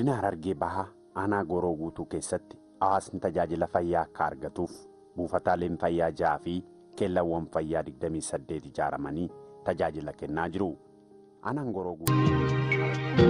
Godina Harargee Bahaa aanaa Gooroo Guutuu keessatti hawaasni tajaajila fayyaa akka argatuuf buufataaleen fayyaa 6 fi keellawwan fayyaa 28 ijaaramanii tajaajila kennaa jiru. Aanaan Gooroo Guutuu.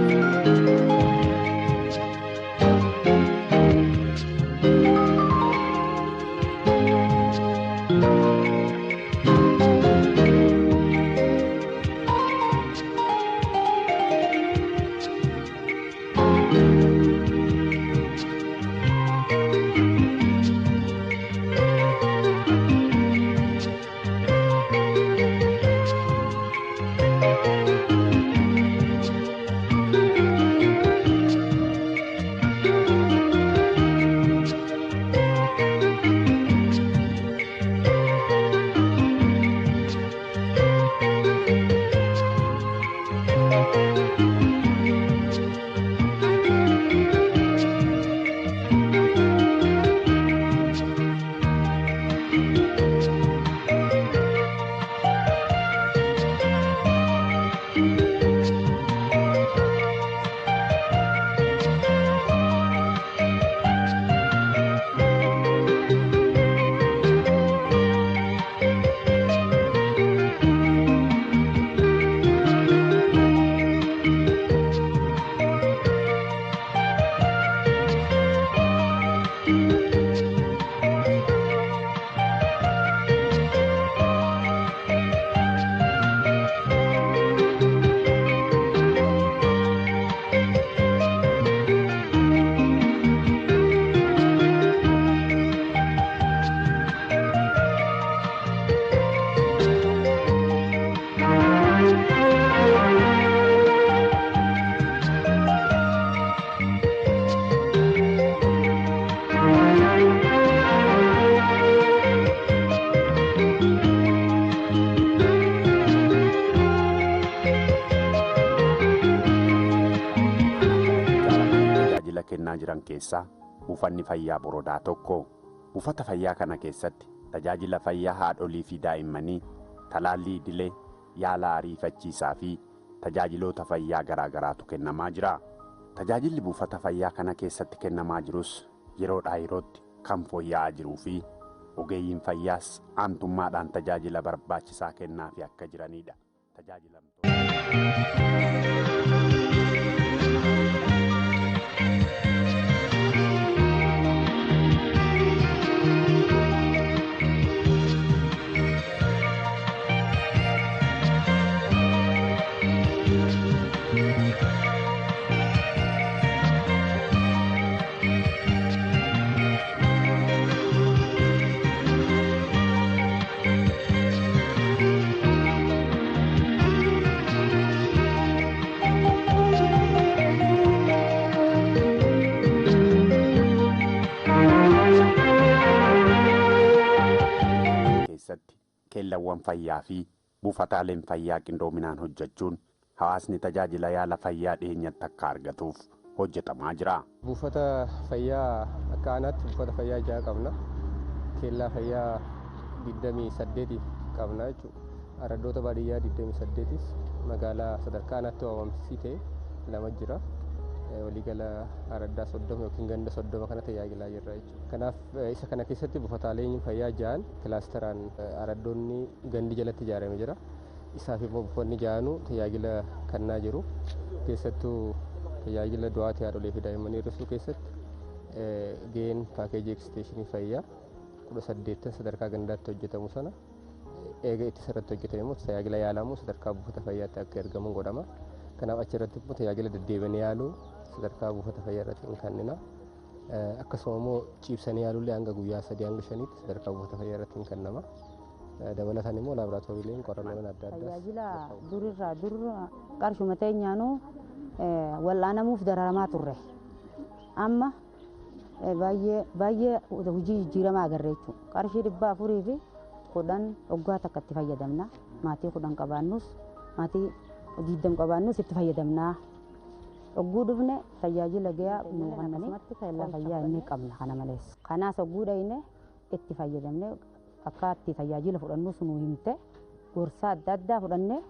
Kennaa jiran keessaa buufanni fayyaa Borodaa tokko. Buufata fayyaa kana keessatti tajaajila fayyaa haadholii fi daa'immanii, talaallii idilee, yaala ariifachiisaa fi tajaajiloota fayyaa garaa garaatu kennamaa jira. Tajaajilli buufata fayyaa kana keessatti kennamaa jirus yeroodhaa yerootti kan fooyya'aa jiruu fi ogeeyyiin fayyaas aantummaadhaan tajaajila barbaachisaa kennaafi akka jiranidha. Tajaajilamtoota. Keellawwan fayyaa fi buufataaleen fayyaa qindoominaan hojjechuun hawaasni tajaajila yaala fayyaa dhiyeenyatti akka argatuuf hojjetamaa jira. Buufata fayyaa akka aanaatti buufata fayyaa 6 qabna. Keellaa fayyaa 28 qabna jechuudha. Araddoota baadiyyaa 28 magaalaa sadarkaa aanaatti waamamsii ta'e 2 jira. Waliigala araddaa 30 yookiin ganda 30 kana tajaajilaa jirra jechuudha. Kanaaf isa kana keessatti buufataaleen fayyaa 6 kilaasteraan araddoonni gandi jalatti ijaarame jira. Isaaf immoo buufanni 6 tajaajila kennaa jiru. Keessattuu tajaajila du'aatii haadholii fi daa'immanii hir'isuu keessatti gaheen paakeejii eksteeshinii fayyaa 18 sadarkaa gandaatti hojjetamu sana eega ittisa irratti hojjetame immoo tajaajila yaalamuu sadarkaa buufata fayyaatti akka ergamu godhama. Kanaaf achirratti immoo tajaajila deddeebiin yaaluu sadarkaa buufata fayyaa irratti hin kennina. Akkasuma immoo ciibsanii yaaluullee hanga guyyaa 3 hanga 5tti sadarkaa buufata fayyaa irratti hin kennama. Dabalataan immoo laaboraatooriileen qorannoon adda addaa. Tajaajila durirraa dur qarshuma teenyaanuu wal'aanamuuf dararamaa turre. Amma baay'ee baay'ee hojii jijjiiramaa agarre jechuudha. Qarshii 410 waggaa takka itti fayyadamna. Maatii 10 qabaannus maatii 20 qabaannus itti fayyadamna. Ogguu dhufne tajaajila gahaa nu kennanii kellaa fayyaa inni qabna kana malees. Kanaas ogguu dhayne itti fayyadamne akka itti tajaajila fudhannus nu himte gorsa adda addaa fudhannee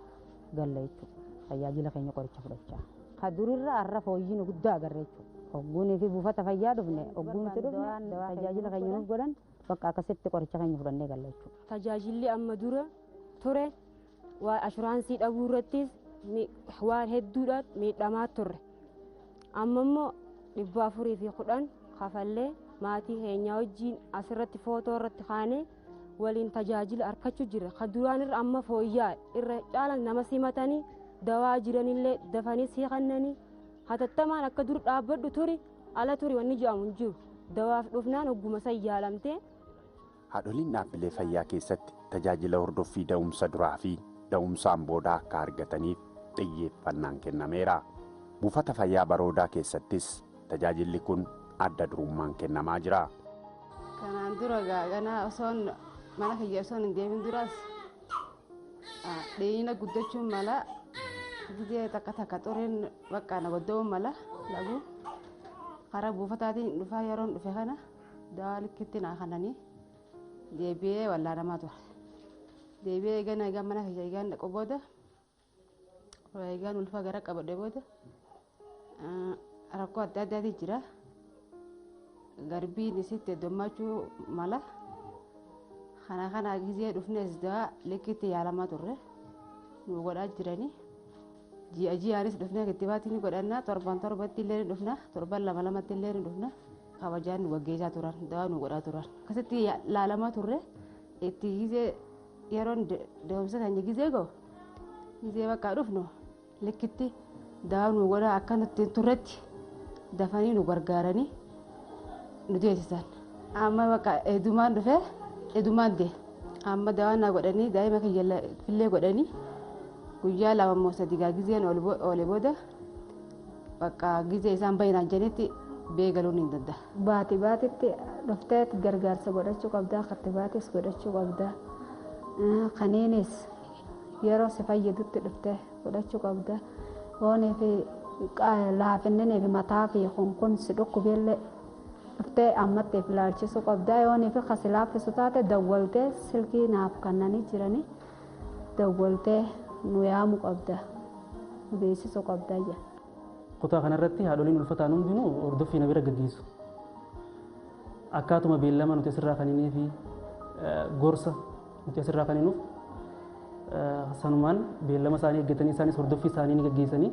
galla jechuudha. Tajaajila keenya qoricha fudhachaa. Ka durirra har'a fooyyii guddaa agarre jechuudha. Ogguunii fi buufata fayyaa dhufne ogguu nuti dhufne tajaajila keenya nuuf godhan bakka akkasitti qoricha keenya fudhannee galla jechuudha. Tajaajilli amma dura ture waa ashuraansii dhabuu irrattis waan hedduudhaan miidhamaa turre. Amma immoo 410 kafallee maatii keenya wajjin asirratti footoo irratti kaanee waliin tajaajila argachuu jira. Kan duraan irra amma fooyya'aa irra caalan nama simatanii dawaa jiranillee dafanii siqannanii hatattamaan akka dur dhaabbadhu turi ala turi wanni jedhamu hin jiru. Dawaaf dhufnaan hogguma san yaalamtee. Haadholiin dhaabbilee fayyaa keessatti tajaajila hordoffii da'umsa duraa fi da'umsaan booda akka argataniif xiyyeeffannaan kennameera. Buufata fayyaa Baroodaa keessattis tajaajilli kun adda durummaan kennamaa jira. Kanaan dura ganaa osoon mana kiyya osoon hin deemin duras dhiina guddachuun mala gizee takka takka xuriin bakka na godda'uun mala lagu karaa buufataatiin dhufaa yeroon dhufe kana dawaa likkitti naa kananii deebi'ee wallaanamaa ture. Deebi'ee eegan eegan mana kiyya eegan dhaqu booda eegan ulfa gara qabadhe booda rakkoo adda addaati jira. Garbiin isitti heddummachuu mala. Kana kana gizee dhufnes dawaa likkitti yaalamaa turre nu godhaa jiranii. Ji'a ji'aanis dhufnee kittibaatii ni godhanna torban torbatti illee ni dhufna torban lama lamatti illee ni dhufna kabajaan nu gaggeessaa turan dawaa nu godhaa turan. Akkasitti laalamaa turre itti gizee yeroon da'umsa keenya gizee ga'u gizee bakka dhufnu likkitti dawaa nu godhaa akka nutti turretti dafanii nu gargaaranii nu deessisan. Amma bakka heddumaan dhufee heddumaan dee amma dawaa naa godhanii daa'ima kiyya fillee godhanii guyyaa lama moo sadi gaa gizeen oole booda bakka gizee isaan baay'inaan jedhanitti beegaluun hin danda'a. Baati baatitti dhuftee gargaarsa godhachuu qabdaa, kattibaatis godhachuu qabdaa. Kaniinis yeroo si fayyadutti dhuftee godhachuu qabdaa. Oonii fi laafinninii fi mataa fi kun si dhukkubeellee dhuftee ammatti if ilaalchisuu qabdaa. Yoonii fi kasi laaffisu taate dawwaltee silkii naaf kennanii jiranii dawwaltee nu yaamuu qabda, nu beeksisuu qabda jedha. Kutaa kanarratti haadholiin ulfataan hundinuu hordoffii na bira gaggeessu. Akkaatuma beellama nuti asirraa kaninee fi gorsa nuti asirraa kaninuuf sanumaan beellama isaanii eeggatanii isaanis hordoffii isaanii ni gaggeessanii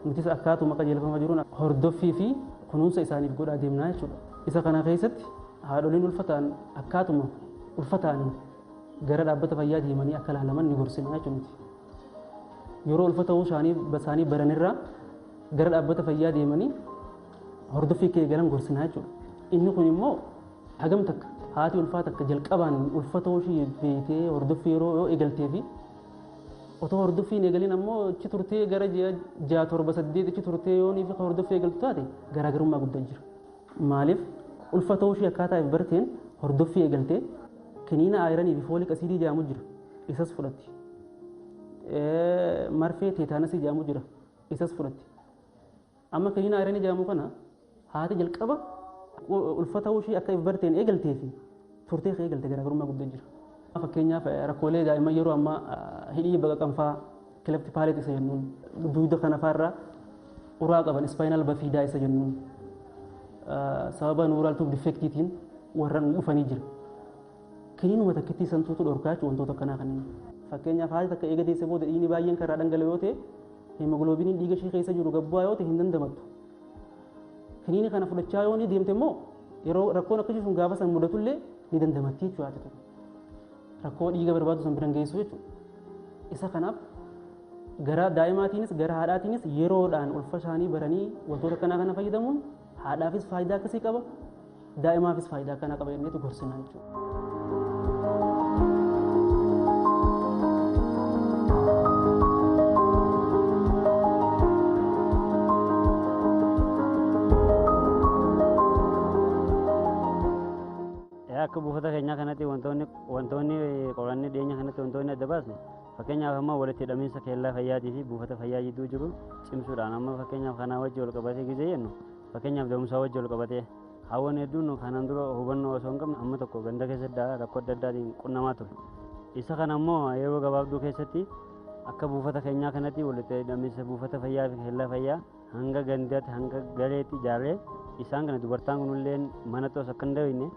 nutis akkaatuma qajeelfama jiruun hordoffii fi kunuunsa isaaniif godhaa deemnaa jechuudha. Isa kana keessatti haadholiin ulfataan akkaatuma ulfataaniin gara dhaabbata fayyaa deemanii akka ilaalaman ni gorsina jechuudha. Yeroo ulfa ta'uu isaanii baranirraa gara dhaabbata fayyaa deemanii hordoffii kee eegalan gorsinaa jechuudha. Inni kun immoo hagam takka haati ulfaa takka jalqabaan ulfa ta'uu ishee beektee hordoffii yeroo yoo eegaltee fi otoo hordoffii hin eegalin ammoo achi turtee gara ji'a 6 7 8 achi turtee yoo fi hordoffii eegaltu taate garaagarummaa guddaa jira. Maaliif ulfa ta'uu ishee akkaataa if barteen hordoffii eegaltee kiniina ayiranii fi foolik asiidii jedhamu jira isas fudhatti. Marfee teetaanasii jedhamu jira isas fudhatti. Amma kiniina ayiranii jedhamu kana haati jalqaba ulfa ta'uu ishee akka if barteen eegaltee fi turtee eegalte garaagarummaa guddaa jira. Fakkeenyaaf rakkoolee daa'imman yeroo ammaa hidhii baqaqanfaa kilafti paalet isa jennuun duuda kana fa'aarraa uraa qaban ispaayinaal bafiidaa isa jennuun sababa nuuraal tuub difektiitiin warra dhufanii jira. Kiniinuma takkittii santuutu dhorkaa jechuudha wantoota akkanaa kanneen. Fakkeenyaaf haati takka eega deessee booda dhiigni baay'een karaa dhangala'u yoo ta'e hemoogiloobiiniin dhiiga ishee keessa jiru gabbu'aa yoo ta'e hin dandamattu. Kiniini kana fudhachaa yoo ni deemte immoo yeroo rakkoon akkasii sun gaafa san mudatullee ni dandamatti jechuudha haati tokko. Rakkoo dhiiga barbaadu san biraan geessu jechuudha. Isa kanaaf gara daa'imaatiinis gara haadhaatiinis yeroodhaan ulfa isaanii baranii wantoota akkanaa kana fayyadamuun haadhaafis faayidaa akkasii qaba daa'imaafis faayidaa akkanaa qaba jenneetu gorsina jechuudha. Akka buufata keenyaa kanatti wantoonni qorannee dhiyeenya kanatti wantoonni adda baasne fakkeenyaaf amma walitti hidhamiinsa kellaa fayyaatii fi buufata fayyaa jidduu jiru cimsuudhaan amma fakkeenyaaf kanaa wajji wal qabatee gisee jennu fakkeenyaaf da'umsaa wajji wal qabatee hawwan hedduun kanaan dura hubannoo osoo hin qabne amma tokko ganda keessatti rakkoo adda addaatiin qunnamaa ture. Isa kana immoo yeroo gabaabduu keessatti akka buufata keenyaa kanatti walitti hidhamiinsa buufata fayyaa fi kellaa fayyaa Hanga gandaatti hanga galeetti ijaarree isaan kana dubartaan kunillee manatti osoo akka hin dawinne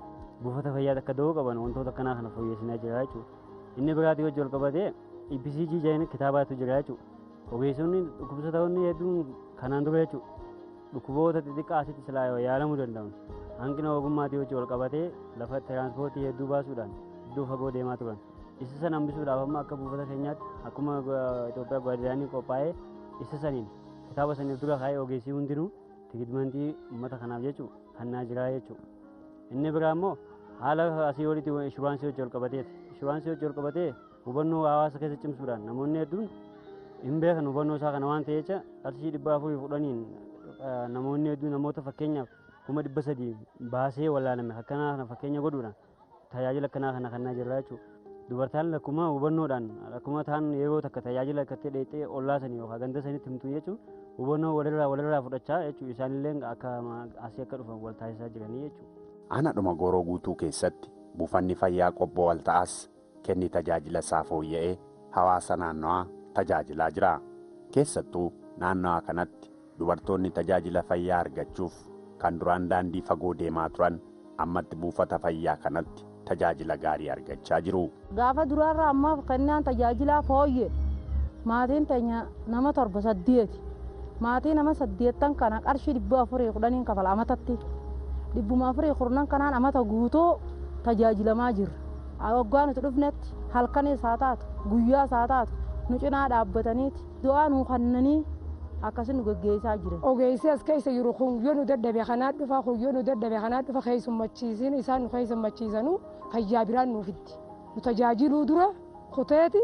buufata fayyaa akka da'uu qaban wantoota akkanaa kana fooyyessinaa jira jechuudha. Inni biraatii wajji wal qabatee EPCG jedhanii kitaabaatu jira jechuudha. Ogeessonni dhukkubsatoonni hedduun kanaan dura jechuudha. Dhukkuboota xixiqqaa asitti silaa yaalamuu danda'an hanqina ogummaatii wajji wal qabatee lafa tiraanspoortii hedduu baasuudhaan iddoo fagoo deemaa turan. Isa sana hambisuudhaaf amma akka buufata keenyaatti akkuma Itoophiyaa gaayidlaayinii qophaa'ee isa saniin kitaaba saniif dura kaa'ee ogeessii hundinuu tiriitmentii uummata kanaaf jechuudha kennaa jira jechuudha. Inni biraa immoo haala asii olitti inshuraansii wajji wal qabateeti. Inshuraansii wajji wal qabatee hubannoo hawaasa keessa cimsuudhaan namoonni hedduun hin beekan hubannoo isaa kana waan ta'eef qarshii 410 namoonni hedduun namoota fakkeenyaaf 300,000 baasee wallaalame akkanaa kana fakkeenya godhuudhaan tajaajila akkanaa kana kennaa jirra jechuudha. Dubartaan lakkuma hubannoodhaan akkuma ta'an yeroo takka tajaajila akkatti dheexee ollaa sanii yookaan ganda sanitti himtu jechuudha. Hubannoo walirraa fudhachaa jechuudha. Isaanillee akka asii akka dhufan wal taasisaa jiranii jechuudha. Aanaadhuma Gooroo Guutuu keessatti buufanni fayyaa Qobboo Walta'aas kenni tajaajila isaa fooyya'ee hawaasa naannawaa tajaajilaa jira. Keessattuu naannawaa kanatti dubartoonni tajaajila fayyaa argachuuf kan duraan daandii fagoo deemaa turan ammatti buufata fayyaa kanatti tajaajila gaarii argachaa jiru. Gaafa duraarraa ammaaf kennaan tajaajilaa fooyyee maatiin teenya nama 7 8 maatii nama 8 kana qarshii 410 kafala amatatti 410 kanaan amata guutuu tajaajilamaa jirra. Waggaa nuti dhufnetti halkanis haa taatu guyyaas haa taatu nu cinaa dhaabbataniiti du'aa nuu kennanii akkasin nu geggeessaa jiran. Ogeessi as keessa jiru kun yoo nu dadhabe kanaa dhufa kun yoo nu dadhabe kanaa dhufa keessummachiisin isaan nu keessummachiisanuu fayyaa biraan nuuf itti. Nu tajaajiluu dura kuteeti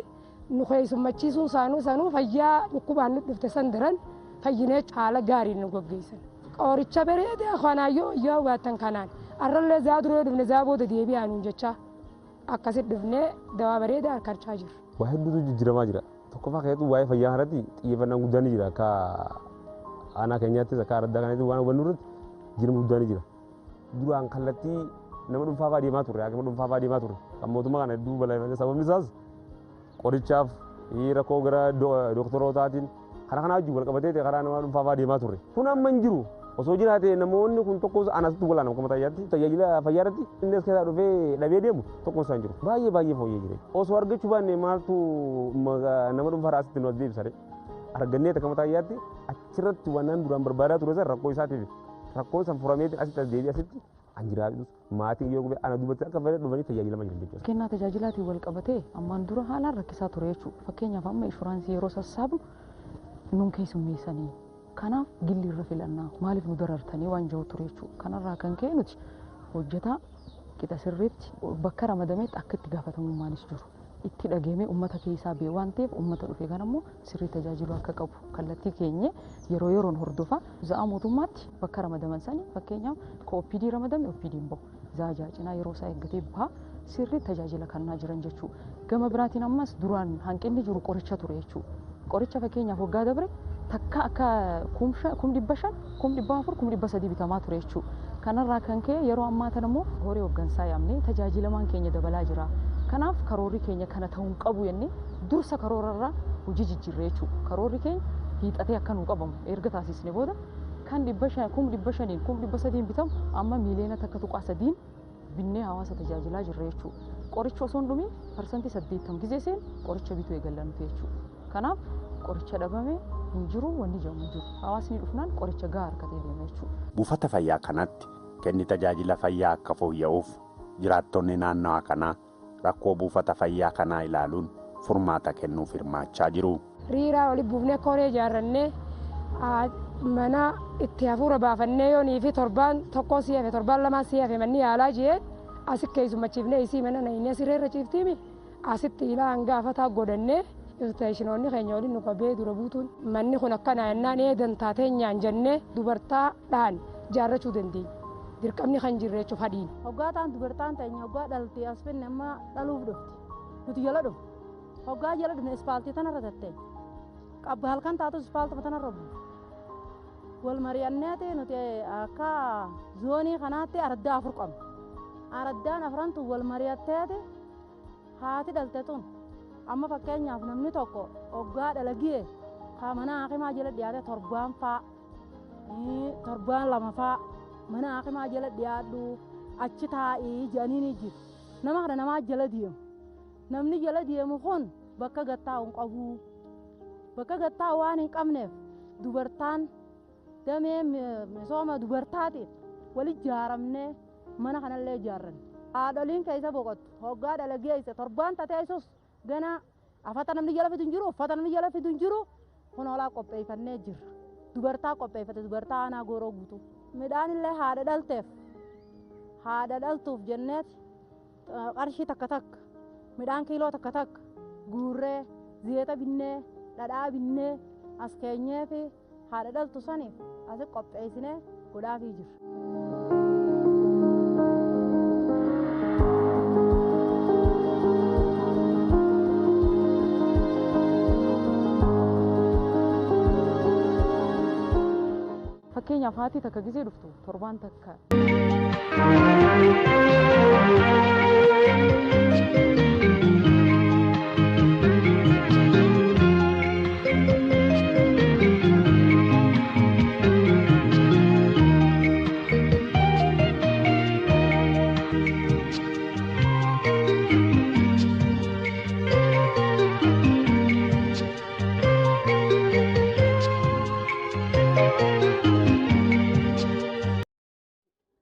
nu keessummachiisuun saanuu sanuu fayyaa dhukkubaan nu dhufte san daran fayyinee haala gaariin nu geggeessan. Qoricha bareedaa kanaa yoo hubattan kanaan arrallee zaa dura dhufne zaa booda deebi'aa nuun jecha akkasitti dhufnee dawaa bareedaa harkachaa jirra. Waa hedduutu jijjiiramaa jira. Tokkoffaa keessattuu waa'ee fayyaa kanatti xiyyeeffannaan guddaan ni jira. Akka aanaa keenyaattis akka araddaa kanaatti waan hubannu irratti jijjiirama guddaan ni jira. Duraan kallattii nama dhuunfaa fa'aa deemaa turre, haakima dhuunfaa fa'aa deemaa turre. Kan mootummaa kana hedduu balaafatee sababni isaas qorichaaf rakkoo gara doktorootaatiin karaa kanaa wajjin wal qabatee karaa nama dhuunfaa fa'aa deemaa turre. Kun amma hin jiru. Osoo jiraate namoonni kun tokko anasitti walaanamu akkuma tajaajilatti tajaajila fayyaa irratti inni as keessaa dhufee dhabee deemu tokko isaan jiru. Baay'ee baay'ee fooyyee jira. Osoo argachuu baanne maaltu nama dhuunfaa asitti nu as deebisare argannee akka mataayaatti achirratti waan duraan barbaadaa ture san rakkoo isaatiif rakkoon san furameeti asitti as deebi'e asitti an jiraatu maatiin yeroo ana duubatti akka fedhe dhufanii tajaajilama jiran jechuudha. Kennaa tajaajilaatiin wal qabatee ammaan dura haalaan rakkisaa ture jechuudha. Fakkeenyaaf amma inshuraansii yeroo sassaabnu nuun keessummeessanii kanaaf gilli irra filannaa maaliif nu darartanii waan jiru ture jechuudha. Kanarraa kan ka'e nuti hojjetaa qixa sirriitti bakka ramadametti akka itti gaafatamummaanis jiru. Itti dhageemee uummata keessaa ba'e waan ta'eef uummata dhufe kan ammoo sirrii tajaajiluu akka qabu kallattii keenye yeroo yeroon hordofa. Za'a mootummaatti bakka ramadaman sanii fakkeenyaaf ka OPD ramadame OPD hin bahu. Za'a jaacinaa yeroo isaa eeggatee baha sirrii tajaajila kennaa jiran jechuudha. Gama biraatiin ammas duraan hanqinni jiru qoricha ture jechuudha. Qoricha fakkeenyaaf waggaa dabre takka akka 500,000, 400,000, 300,000 bitamaa ture jechuudha. Kanarraa kan ka'e yeroo ammaa kana immoo horii hooggansaa yaamnee tajaajilamaan keenya dabalaa jira. Kanaaf karoorri keenya kana ta'uu hin qabu jennee dursa karoorarraa hojii jijjiirre jechuudha. Karoorri keenya hiixatee akka nuu qabamu erga taasisne booda kan 500, 500,000, 300,000 bitamu amma 1.3 miiliyoona binnee hawaasa tajaajilaa jirra jechuudha. Qoricha osoo hin dhumin 80% gizee seen qoricha bituu eegalla nuti jechuudha. Kanaaf qoricha dhabame hin jiru wanni jedhamu hin jiru. Hawaasni dhufnaan qoricha gahaa harkatee deema jechuudha. Buufata fayyaa kanatti kenni tajaajila fayyaa akka fooyya'uuf jiraattonni naannawaa kanaa rakkoo buufata fayyaa kanaa ilaaluun furmaata kennuuf hirmaachaa jiru. Riiraa oli buufnee koree ijaarrannee mana itti hafuura baafannee yoonii fi torbaan tokko si hafe torbaan lamaa si hafe manni yaalaa jee asi keessummachiifnee isii mana naynee sireerra ciiftiimi asitti ilaa hangaafataa godhannee isteeshinoonni keenya waliin nu qabee dura buutuun manni kun akkana jennaan eedan taatee nyaan jennee dubartaadhaan ijaarrachuu dandeenya. Dirqamni kan jirre jechuuf hadhiin. Hoggaa ta'an dubartaan teenya hoggaa dhaltee as finne amma dhaluuf dhufti. Nuti jala dhufne. Hoggaa jala dhufne ispaaltii tanarra tattee. Qabba halkan taatus ispaaltuma tanarra buufne. Wal mari'anneeti nuti akka zoonii kanaatti araddaa 4 qabna. Araddaan afrantu wal mari'atteeti haati dhalte tun amma fakkeenyaaf namni tokko hoggaa dhalagee mana hakimaa jala dhiyaate torbaan faa Torbaan lama faa mana hakimaa jala dhiyaadhu achi taa'ii jedhanii ni jiru. Nama kana namaa jala deemu. Namni jala deemu kun bakka gattaa'u hin qabu. Bakka gattaa'u waan hin qabneef dubartaan damee misooma dubartaatiin wal ijaaramnee mana kanallee ijaarranne. Haadholiin keessa boqottu hoggaa dhalageessa torbaan tateessus gana afata namni jala fidu hin jiru uffata namni jala fidu hin jiru kun hoolaa qopheeffannee jirra. Dubartaa qopheeffate dubartaa aanaa gooroo guutuu. Midhaan illee haadha dhalteef haadha dhaltuuf jenneeti qarshii takka takka midhaan kiiloo takka takka guurree ziyeta binnee dhadhaa binnee as keenyee fi haadha dhaltu saniif asi qopheessinee godhaafii jirra. Fakkeenyaaf haati takka gisee dhuftu torbaan takka.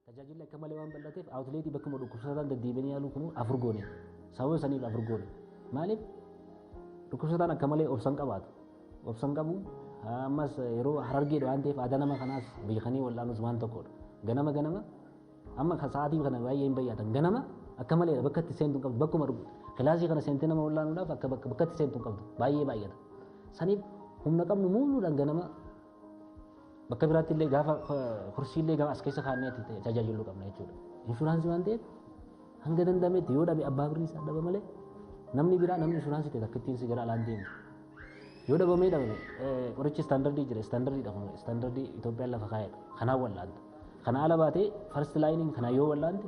Tajaajilli akka malee waan bal'ateef awutileetii bakkuma dhukkubsataan deddeebiin yaaluu kun afur goone. Sababa saniif afur goone. Maaliif dhukkubsataan akka malee obsan qabaatu. Obsan qabu ammas yeroo harargeedha waan ta'eef aadaa nama kanaas beekanii wal'aanuus waan tokkodha. Ganama ganama amma sa'aatii kana baay'ee hin bayyatan. Ganama akka malee bakka itti seentu hin qabdu bakkuma kilaasii kana seentee nama wal'aanuudhaaf akka bakka itti seentu hin qabdu baay'ee baay'ata. Saniif humna qabnu muuluudhaan ganama bakka biraatti illee gaafa kursii illee gaafa as keessa kaa'annee tajaajiluu qabna jechuudha. Inshuraansii waan ta'eef hanga danda'ametti yoo dhabe abbaa birrii isaa dhaba malee namni biraa namni inshuraansii ta'e takka ittiin si gara alaan deemu. Yoo dhabamee dhabame qorichi istaandardii jira istaandardiidha kun istaandardii Itoophiyaan lafa kaa'edha. Kanaan wallaanta. Kana ala baatee farsti laayiniin kana yoo wallaante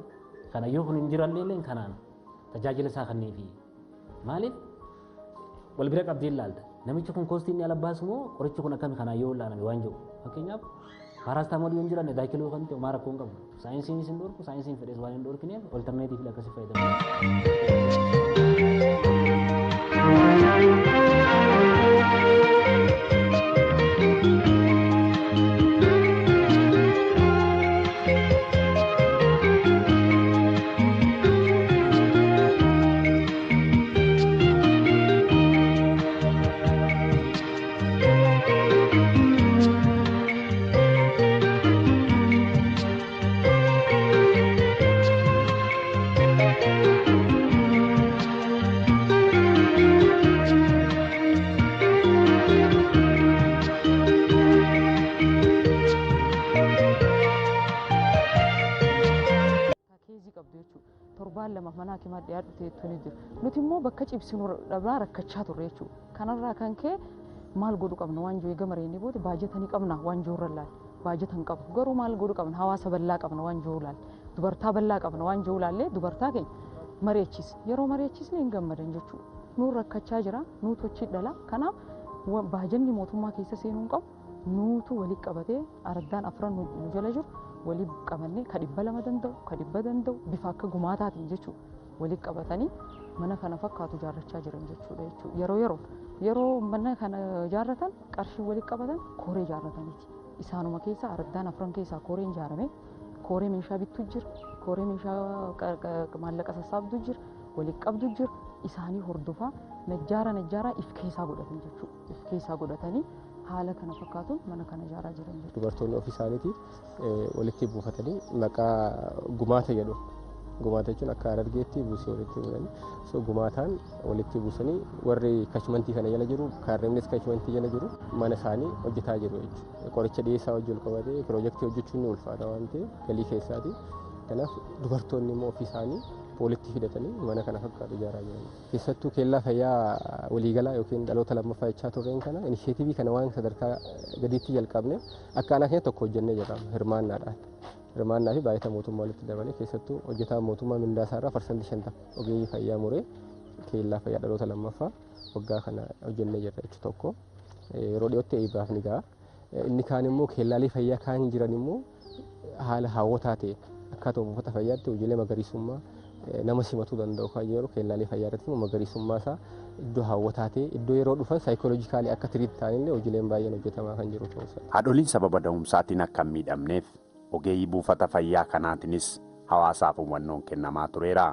kana yoo kun hin jiraanne illee kanaan tajaajila isaa kenneefi. Maaliif wal bira qabdee ilaalta. Namichi kun koostii inni ala baasu moo qorichi kun akkami kanaan yoo wallaaname waan jedhu. Fakkeenyaaf paaraastaamoolii yoo hin jiraanne daakiloo kan ta'e homaa rakkoo hin qabu. Saayinsiin isin dhorku saayinsiin fedhes waan hin dhorkineef olterneetiivii akkasii fayyadamu. Keezii qabdu jechuudha. Torbaan lama mana hakimaa dhiyaadhu ta'etu ni jira. Nuti immoo bakka cibsinu dhabnaa rakkachaa turre jechuudha. Kanarraa kan ka'e maal godhu qabna waan jiru eega mareenii booda baajata ni qabna waan jiru irra laal. Baajata hin qabu. Garuu maal godhu qabna hawaasa bal'aa qabna waan jiru laal. Dubartaa bal'aa qabna waan jiru laallee dubartaa keenya mari'achiisne. Yeroo mari'achiisne hin gammadan jechuudha. Nuun rakkachaa jira, nuutu achi dhala. Kanaaf baajanni mootummaa keessa seenuu hin qabu. Nuutu walitti qabatee araddaan afran nu jala jiru walii qabannee ka 200 danda'u ka 100 danda'u bifa akka gumaataatiin jechuudha walitti qabatanii mana kana fakkaatu ijaarrachaa jiran jechuudha jechuudha. Yeroo yeroo yeroo mana kana ijaarratan qarshii walitti qabatan koree ijaarrataniiti. Isaanuma keessaa araddaan afran keessaa koreen ijaarame koree meeshaa bittu jira koree meeshaa maallaqa sassaabdu jira walitti qabdu jira isaanii hordofaa najjaara najjaaraa if keessaa godhatan jechuudha. If keessaa godhatanii haala kana fakkaatuun mana kana ijaaraa jiran jechuudha. Dubartoonni ofii isaaniitii walitti buufatanii maqaa gumaata jedhu. Gumaata jechuun akka Harargeetti buusii walitti buusanii so gumaataan walitti buusanii warri kashmantii kana jala jiru kaarreemnis kashmantii jala jiru mana isaanii hojjetaa jiru jechuudha. Qoricha dhiyeessaa hojii ol qabatee piroojeektii hojjechuun ni ulfaata waan ta'eef galii keessaati. Kanaaf dubartoonni immoo ofii isaanii walitti fidatanii mana kana fakkaatu ijaaraa jiran. Keessattuu kellaa fayyaa waliigalaa yookiin dhaloota lammaffaa jechaa turreen kana inisheetivii kana waan sadarkaa gadiitti jalqabne akka aanaa keenya tokko hojjennee jirra hirmaannaadhaan. Hirmaannaa fi baay'ata mootummaa walitti dabalee keessattuu hojjetaa mootummaa mindaa isaarraa 50% ogeeyyii fayyaa muree kellaa fayyaa dhaloota lammaffaa waggaa kana hojjennee jirra jechuudha tokko. Yeroo dhiyootti eebbaaf ni ga'a. Inni kaan immoo keellaalee fayyaa kaan jiran immoo haala hawwataa ta'e akkaataa buufata fayyaatti hojiilee magariisummaa nama simatuu danda'u kan jedhu keellaalee fayyaa irratti immoo magariisummaa isaa iddoo hawwataa ta'e iddoo yeroo dhufan saayikooloojikaalii akka tiriitti ta'anillee hojiileen baay'een hojjetamaa kan jiru ta'uu isaa. Haadholiin sababa da'umsaatiin akka hin miidhamneef ogeeyyii buufata fayyaa kanaatiinis hawaasaaf hubannoon kennamaa tureera.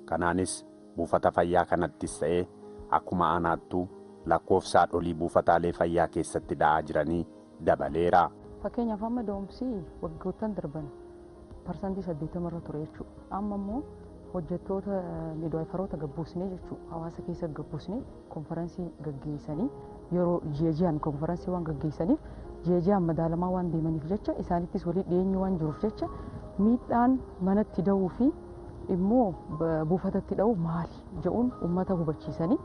Kanaanis buufata fayyaa kanattis ta'ee akkuma aanaattuu lakkoofsa haadholii buufataalee fayyaa keessatti da'aa jiranii dabaleera. Fakkeenyaaf amma da'umsi waggoottan darban 80% irra ture jechuudha. Amma immoo hojjettoota midwaayifaroota gabbuusnee jechuudha. Hawaasa keessa gabbuusnee konferansii gaggeessanii yeroo ji'a ji'aan konferansii waan gaggeessaniif ji'a ji'aan madaalamaa waan deemaniif jecha isaanittis walii dhiyeenyi waan jiruuf jecha miidhaan manatti da'uu fi immoo buufatatti dha'u maali jedhuun uummata hubachiisanii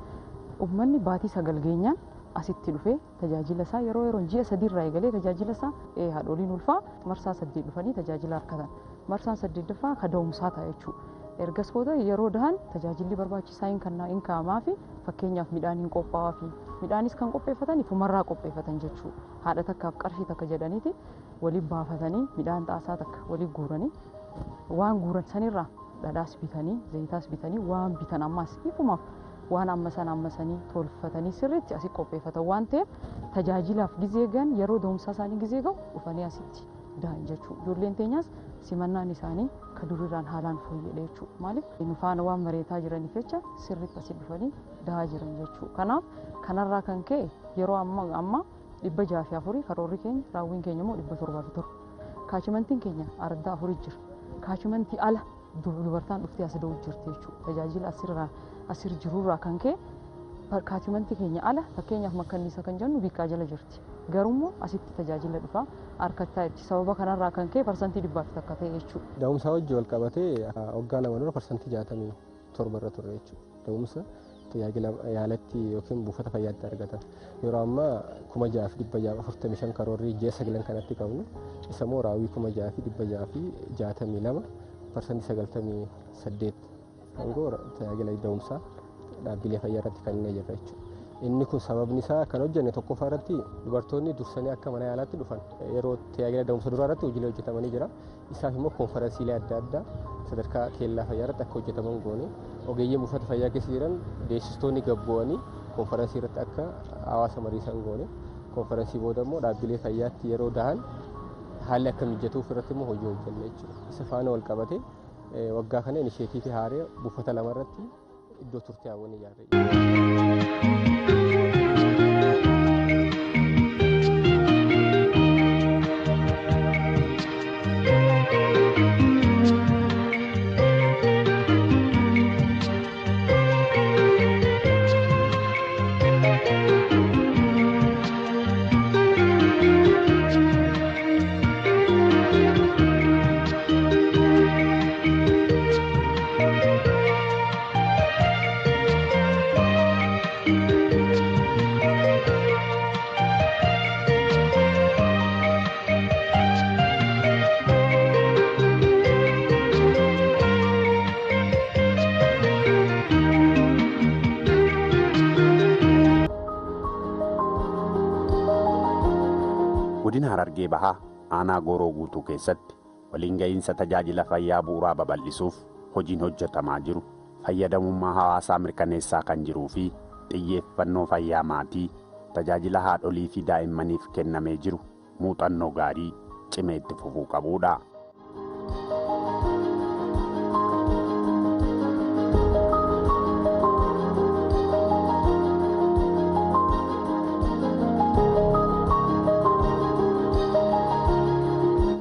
uummanni baatii 9 geenyaan asitti dhufee tajaajila isaa yeroo yeroon ji'a 3 irraa eegalee tajaajila isaa haadholiin ulfaa marsaa 8 dhufanii tajaajila argatan. Marsaan 8ffaa ka da'umsaa ta'a jechuudha. Ergas booda yeroo dahan tajaajilli barbaachisaa hin kennaa hin kaa'amaa fi fakkeenyaaf midhaan hin qophaa'aa fi midhaanis kan qopheeffatan ifumarraa qopheeffatan jechuudha. Haadha takkaaf qarshii takka jedhaniiti waliin baafatanii midhaan xaasaa takka waliin guuranii waan guuran sanirraa dhadhaas bitanii zayitaas bitanii waan bitan ammas ifumaaf waan amma sana amma sanii tolfatanii sirriitti asii qopheeffatan waan ta'eef tajaajilaaf gizee gan yeroo da'umsaa isaanii gizee ga'u dhufanii asitti dahan jechuudha. Ijoolleen teenyaas simannaan isaanii ka durirraan haalaan fooyya'e jechuudha. Maaliif nu faana waan mareetaa jiraniif jecha sirriitti asii dhufanii dahaa jiran jechuudha. Kanaaf kanarraa kan ka'e yeroo amma 604 karoorri keenya raawwiin keenya immoo 707. Kaachimantiin keenya araddaa 4 jira. Kaachimantii ala dubartaan dhuftee as da'uu jirti jechuudha. Tajaajila asirraa asir jirurraa kan ka'e kaachimantii keenya ala fakkeenyaaf makkanniisa kan jennu biiqqaa jala jirti. Garuu asitti tajaajila dhufaa harkattaa jirti. Sababa kanarraa kan ka'e 100% ta'e jechuudha. Da'umsa wajjin wal qabatee waggaa 2 dura 67% irra ture jechuudha. Da'umsa tajaajila yaalatti yookiin buufata fayyaatti argatan. Yeroo ammaa 6645 karoorri ji'a 9 kanatti qabnu isa immoo raawwii 6662 98% hangoo tajaajila da'umsaa dhaabbilee fayyaa irratti kan inni jirra jechuudha. Inni kun sababni isaa kan hojjenne tokkoffaa irratti dubartoonni dursanii akka mana yaalaatti dhufan yeroo tajaajila da'umsa duraa irratti hojiilee hojjetamanii jira. Isaaf immoo konferensiilee adda addaa sadarkaa keellaa fayyaa irratti akka hojjetaman goone ogeeyyiin buufata fayyaa keessa jiran deessistoonni gabbu'anii konferensii irratti akka hawaasa mariisan goone konferensii booda immoo dhaabbilee fayyaatti yeroo dahan haalli akka mijatuuf irratti immoo hojii hojjenne jechuudha. Isa faana wal qabatee waggaa kana inisheetiivii haaraa buufata 2 irratti iddoo turtii hawwan ijaarre. Godina Harargee Bahaa aanaa Gooroo guutuu keessatti waliin ga'iinsa tajaajila fayyaa bu'uuraa babal'isuuf hojiin hojjetamaa jiru fayyadamummaa hawaasaa mirkaneessaa kan jiruu fi xiyyeeffannoo fayyaa maatii tajaajila haadholii fi daa'immaniif kennamee jiru muuxannoo gaarii cimee itti fufuu qabudha.